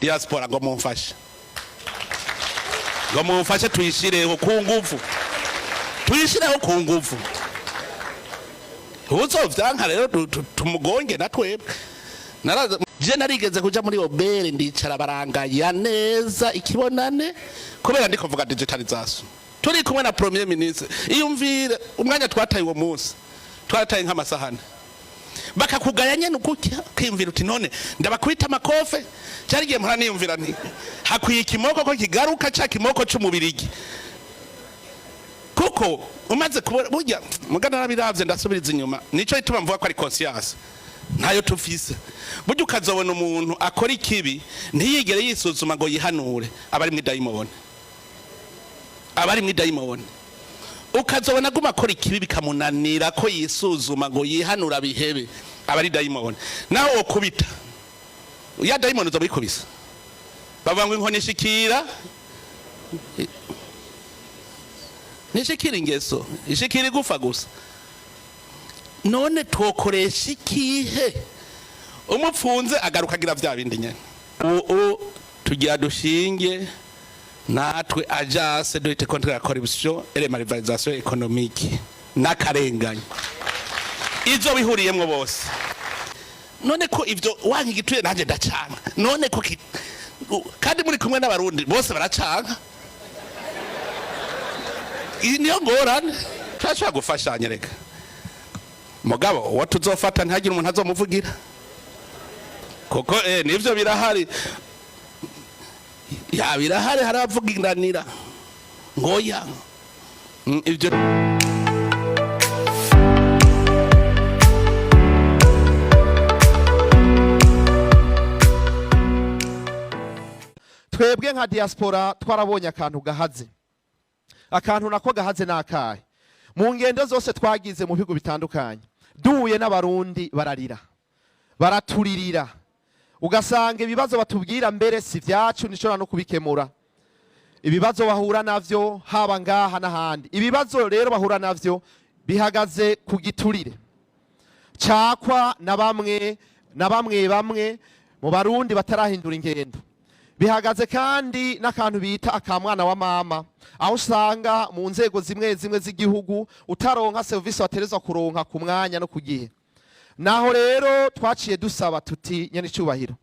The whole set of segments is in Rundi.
Diaspora, ngo mumfashe, ngo mumfashe tuyishireho ku nguvu, tuyishireho ku nguvu. Uzovyanka rero tumugonge na twebwe. Je narigeze kuja muri OBR, ndicara, barangaya neza ikibonane kubera ndiko mvuga digitalisation, turi kumwe na premier ministre. Iyumvire umwanya twataye uwo munsi, twarataye nk'amasahani. Bakakugaya nyene ukutya, ukiyumvira uti: "None ndabakubita amakofe?" Cyari igihe mpora niyumvira nti hakwiye ikimoko ko kigaruka, ca kimoko c'umubirigi, kuko umaze kubona burya mugana narabiravye, ndasubiriza inyuma. Nico gituma mvuga ko ari conscience ntayo tufise. Burya ukazobona umuntu akora ikibi ntiyigere yisuzuma ngo yihanure, aba ari mw'idayimoni, aba ari mw'idayimoni. Ukazobona aguma akora ikibi bikamunanira ko yisuzuma ngo yihanura bihebe, aba ari dayimoni. Naho wokubita ya dayimoni, uzoba uyikubise. Bavuga ngo inkoni ishikira, ntishikira ingeso, ishikira igufa gusa. None twokoresha ikihe? Umupfunze agaruka agira vya bindi nyene. Ubu tugira dushinge natwe agence de lutte contre la corruption et les malversations économiques n'akarengane, ivyo bihuriyemwo bose. None ko ivyo wanka igituye, nanjye ndacanga. None ko kandi muri kumwe n'Abarundi bose baracanka, iyi niyo ngorane. Turashobora gufashanya reka, mugabo uwo tuzofata ntihagire umuntu azomuvugira, kuko nivyo birahari, ya birahari, hari abavugiranira ngoya. Ivyo Twebwe nka diaspora twarabonye akantu gahaze. Akantu nako gahaze ni akahe? Mu ngendo zose twagize mu bihugu bitandukanye, duhuye n'Abarundi bararira, baraturirira, ugasanga ibibazo batubwira mbere si vyacu, ntishobora no kubikemura. Ibibazo bahura navyo haba ngaha n'ahandi, ibibazo rero bahura navyo bihagaze ku giturire cakwa na bamwe na bamwe, bamwe mu Barundi batarahindura ingendo. Bihagaze kandi n'akantu bita akamwana wa mama, aho usanga mu nzego zimwe zimwe z'igihugu utaronka serivisi waterezwa kuronka ku mwanya no ku gihe. Naho rero twaciye dusaba tuti: "Nyene icubahiro,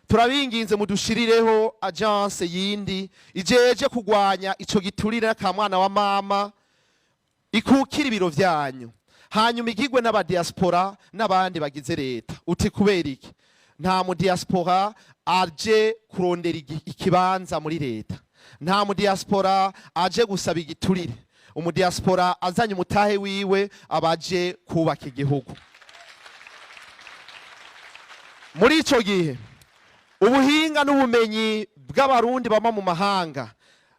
turabinginze mudushirireho agence yindi ijeje kugwanya ico giturire n'akamwana wa mama, ikukira ibiro vyanyu, hanyuma igigwe n'abadiaspora n'abandi bagize leta." Uti: "Kubera iki?" Nta mu diaspora aje kurondera ikibanza muri leta, nta mu diaspora aje gusaba igiturire. Umudiaspora azanye umutahe wiwe abaje kubaka igihugu. Muri ico gihe ubuhinga n'ubumenyi bw'Abarundi baba mu mahanga,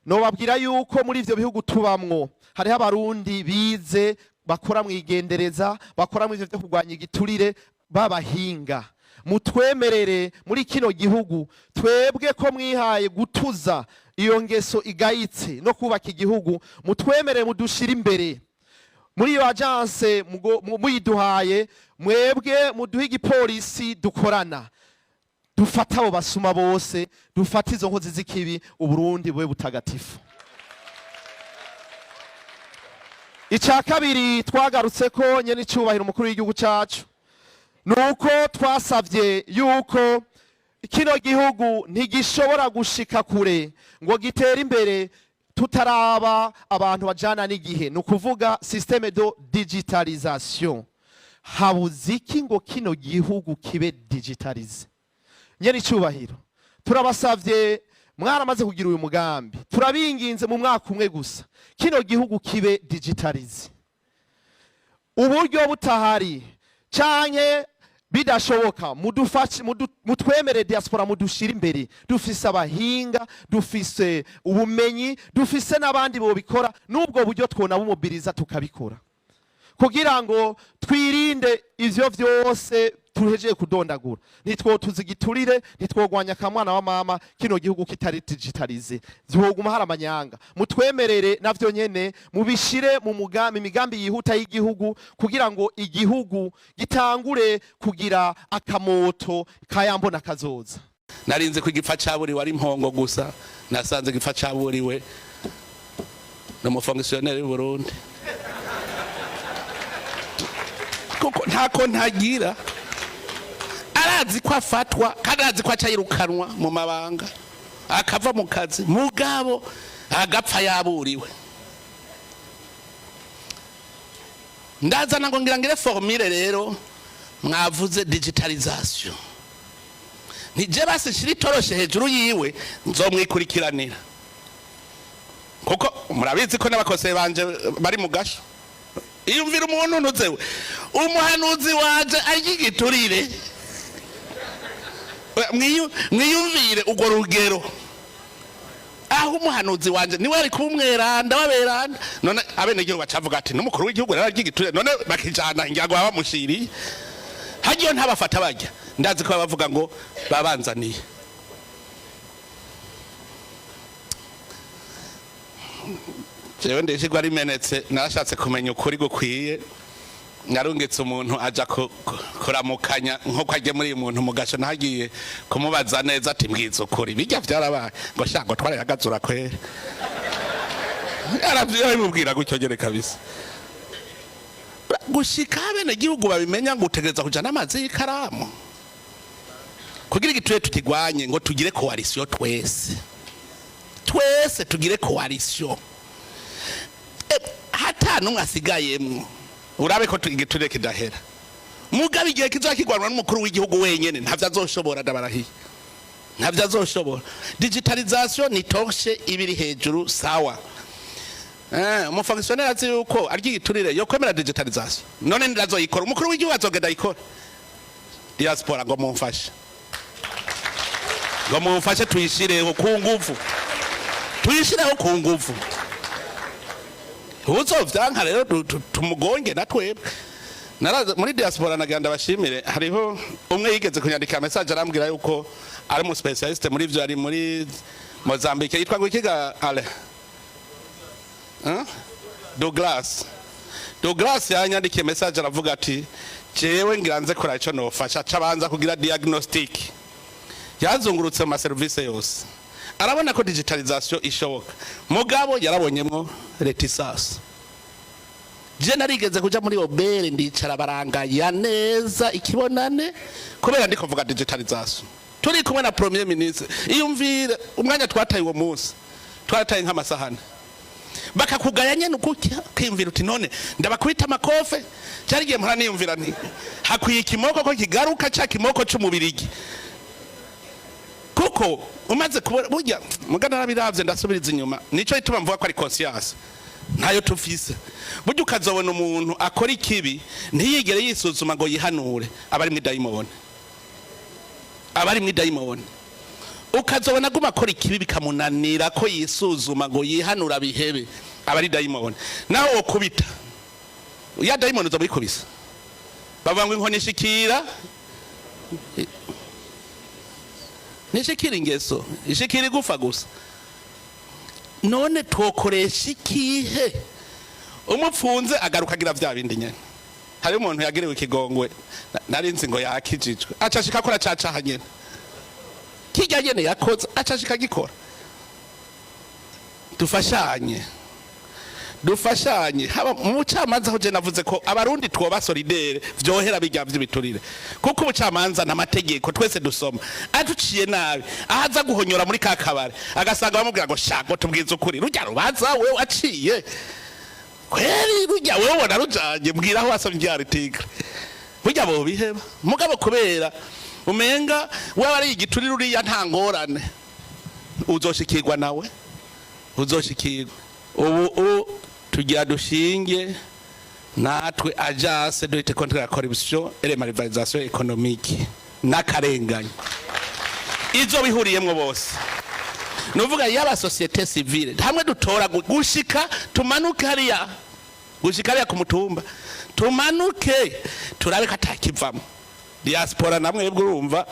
nobabwira yuko muri ivyo bihugu tubamwo hariho Abarundi bize, bakora mu igendereza, bakora mu ivyo vyo kurwanya igiturire, b'abahinga. Mutwemerere muri kino gihugu, twebwe ko mwihaye gutuza iyo ngeso igayitse no kubaka igihugu, mutwemerere mudushire imbere muri iyo agence. Muyiduhaye, mwebwe muduhe igipolisi dukorana, dufata abo basuma bose, dufata izo nkozi z'ikibi, Uburundi bube butagatifu. Icya kabiri twagarutse ko, nyene icyubahiro umukuru w'igihugu cyacu, ni uko twasabye yuko kino gihugu ntigishobora gushika kure ngo gitere imbere tutaraba abantu bajana n'igihe, ni ukuvuga système de digitalisation. Habuze iki ngo kino gihugu kibe digitalisé? Nyene icyubahiro, turabasavye, mwaramaze kugira uyu mugambi, turabinginze mu mwaka umwe gusa kino gihugu kibe digitalisé. Uburyo butahari canke bidashoboka, mudufashe, mutwemere diaspora mudushire imbere. Dufise abahinga, dufise ubumenyi, dufise n'abandi bobikora, n'ubwo buryo twonabumobiriza tukabikora, kugira ngo twirinde ivyo vyose tuhejeje kudondagura. Ntitwotuza igiturire, ntitwogwanya akamwana wa mama kino gihugu kitari digitalisé, vyoguma hari amanyanga. Mutwemerere navyo nyene mubishire mu mugambi, imigambi yihuta y'igihugu, kugira ngo igihugu gitangure kugira akamoto kayambona kazoza. Narinze ko igipfa caburiwe ari impongo gusa, nasanze igipfa caburiwe ni umufonctionnaire w'u Burundi, kuko ntako ntagira. Arazi ko afatwa kandi arazi ko aca yirukanwa mu mabanga, akava mu kazi, mugabo agapfa yaburiwe. Ndazana ngo ngira ngire formule. Rero mwavuze digitalisation, nije basi nshira itoroshe hejuru yiwe, nzomwikurikiranira, kuko murabizi ko n'abakoseye banje bari mu gasho. Iyumvira umuntu ntuzewe, umuhanuzi wanje arya igiturire. Mwiyumvire urwo rugero aho umuhanuzi wanje niwe ari kuba umweranda w'aberanda. None abenegihugu bacavuga ati n'umukuru w'igihugu rero arya igiturire, none bakijana ngira ngo baba bamushiriye hagiye ntabafata bajya. Ndazi ko baba bavuga ngo babanzaniye. Jewe ndishirwa rimenetse, narashatse kumenya ukuri gukwiye. Narungitse umuntu aja kuramukanya nkuko agiye muri uyu muntu mu gasho, nahagiye kumubaza neza ati: "Mbwiza ukuri, bijya vyarabaye?" Ngo: "Sha," ngo, "twarayagazura kwere." Yarabimubwira gutyo nyene kabisa. Gushika abenegihugu babimenya ngo utegereza kuja n'amazi y'ikaramu kugira igiturire tukigwanye, ngo tugire coalition twese, twese tugire coalition. Hata n'umwe asigayemwo, urabe ko igiturire kidahera. Mugabo igihe kizakigwanwa n'umukuru w'igihugu wenyene, ntavyo azoshobora, ndabarahiye, ntavyo azoshobora. Digitalisation ni torche ibiri hejuru, sawa. Umufonctionnaire azi yuko arya igiturire yo kwemera digitalisation, none ndazoyikora? Umukuru w'igihugu azogenda ayikora? Diaspora, ngo mumfashe, ngo mumfashe tuyishireho ku nguvu, tuyishireho ku nguvu. Uzovyanka rero tumugonge na twebwe. Naraza muri diaspora, nagira ndabashimire. Hariho umwe yigeze kunyandikira message, arambwira yuko ari umu spécialiste muri ivyo, ari muri Mozambique, yitwa ngo ikiga ale. Hein? Douglas, Douglas yanyandikiye message, aravuga ati: "Jewe ngira nze kora ico nofasha." Cabanza kugira diagnostic, yazungurutse mu maserivisi yose, arabona ko digitalisation ishoboka, mugabo yarabonyemwo réticence. Je narigeze kuja muri OBR, ndicara, barangaya neza ikibonane kubera ndiko mvuga digitalisation, turi kumwe na premier ministre. Iyumvire umwanya twataye uwo munsi, twarataye nk'amasahani. Bakakugaya nyene ukutya, ukiyumvira uti: "None ndabakubita amakofe?" Cyari igihe mpora niyumvira nti hakwiye ikimoko ko kigaruka, ca kimoko c'umubirigi, kuko umaze kubona burya muga narabiravye, ndasubiriza inyuma. Nico gituma mvuga ko ari conscience ntayo tufise. Burya ukazobona umuntu akora ikibi ntiyigere yisuzuma ngo yihanure, aba ari mw'idayimoni, aba ari mw'idayimoni. Ukazobona aguma akora ikibi bikamunanira ko yisuzuma ngo yihanura bihebe, aba ari dayimoni. Naho wokubita ya dayimoni, uzoba uyikubise. Bavuga ngo inkoni ishikira, ntishikira ingeso, ishikira igufa gusa. None twokoresha ikihe? Umupfunze agaruka agira vya bindi nyene. Hari umuntu yagiriwe ikigongwe, nari nzi ngo yakijijwe, aca ashika akora ca caha nyene, kirya nyene yakoze aca ashika agikora. Dufashanye, dufashanye, haba mu bucamanza, aho je navuze ko abarundi twoba solidaire, vyohera bijya vy'ibiturire, kuko ubucamanza n'amategeko twese dusoma. Aduciye nabi, ahaza guhonyora muri ka kabare, agasanga bamubwira ngo: "Shako tubwize ukuri, rujya rubanza wewe waciye kweri, rujya wewe ubona rujanye, mbwira aho wasomye irya article." Burya bobiheba, mugabo kubera umenga wewe ari igiturire uriya nta ngorane, uzoshikirwa nawe, uzoshikirwa. Ubu tugira dushinge natwe agence de lutte contre la corruption et les malversations économiques n'akarengane, izo bihuriyemwo bose, nuvuga yaba société civile, hamwe dutora gushika tumanuke hariya, gushika hariya ku mutumba, tumanuke turabe ko atakivamo. Diaspora namwe bwo urumva,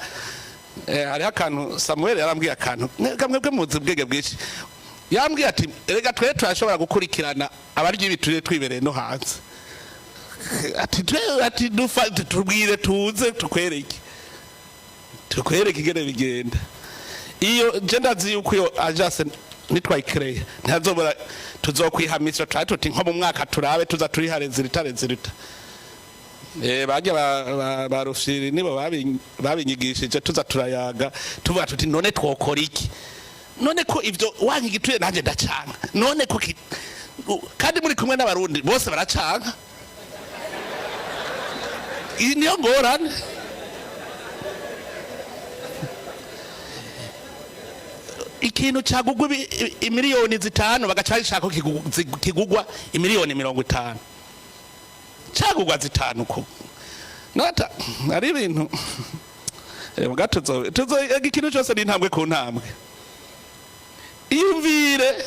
hariho akantu Samuel yarambwiye, akantu mwebwe muzi ubwenge bwinshi. Yambwiye ati: "Erega twe turashobora gukurikirana abarya ibiturire twibereye no hanze." Ati twe, ati: "Dufa tubwire tuze tukwereke, tukwereke ingene bigenda." Iyo je ndazi yuko iyo agence nitwayikereye ntazobora, tuzokwihamisha twari tuti nko mu mwaka turabe tuza turiha résultat résultat. Barya ba Rufyiri nibo babinyigishije, tuza turayaga tuvuga tuti: "None twokora iki? None ko ivyo wanka igituye, nanjye ndacanga, none ko kandi muri kumwe n'Abarundi bose baracanga?" Iyi niyo ngorane. Ikintu cagugwa imiliyoni 5, bagaca bashaka ko kigugwa imiliyoni 50, cagugwa 5 ko nata ari ibintu. Muga tuzo ikintu cyose ni intambwe ku ntambwe. Iyumvire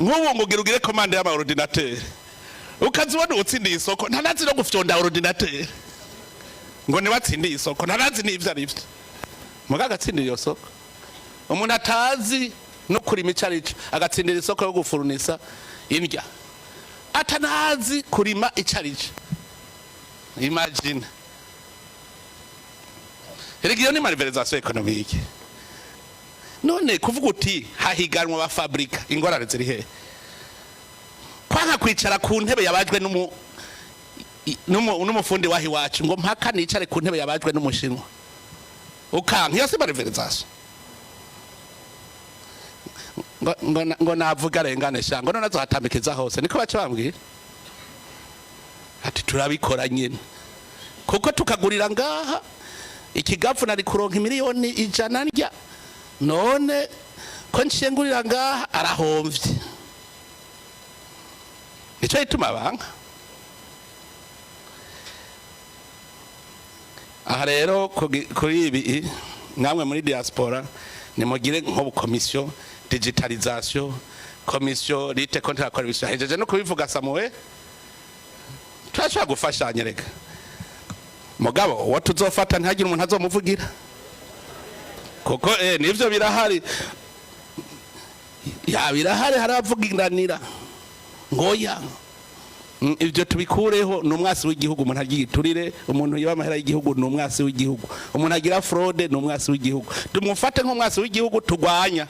nk'ubu ngo ugira ugire commande y'ama ordinateur, ukazibona uwutsindiye isoko ntanazi no gufyonda ordinateur, ngo niwatsindiye isoko, ntanazi n'ivyo ari vyo, muga agatsindira iyo soko. Umuntu atazi no kurima ico arico agatsindira isoko yo gufurunisa indya, atanazi kurima ico arico. Imagine! Erega iyo ni malversation économique. None kuvuga uti hahiganwa abafabrika, ingorane ziri hehe? Kwanka kwicara ku ntebe yabajwe n'umufundi waho iwacu, ngo mpaka nicare ku ntebe yabajwe n'Umushinwa, ukanka, iyo si malversation? Ngo navuga arengane sha, ngo none azohatambikiza hose. Niko baca bambwira ati: "Turabikora nyine kuko tukagurira ngaha ikigafu nari kuronka imiliyoni 100 ndya, none ko nciye ngurira ngaha arahomvye." Nico gituma banka. Aha rero kuri ibi, namwe muri diaspora nimugire nko commission digitalisation, commission lutte contre la corruption. Hejeje no kubivuga Samuel, turashobora gufashanya. Reka mugabo uwo tuzofata ntihagire umuntu azomuvugira, kuko nivyo birahari, ya birahari, haravugiranira ngoya. Ibyo tubikureho. Ni umwasi w'igihugu umuntu agira igiturire, umuntu yiba amahera y'igihugu ni umwasi w'igihugu, umuntu agira fraude ni umwasi w'igihugu. Tumufate nk'umwasi w'igihugu tugwanya.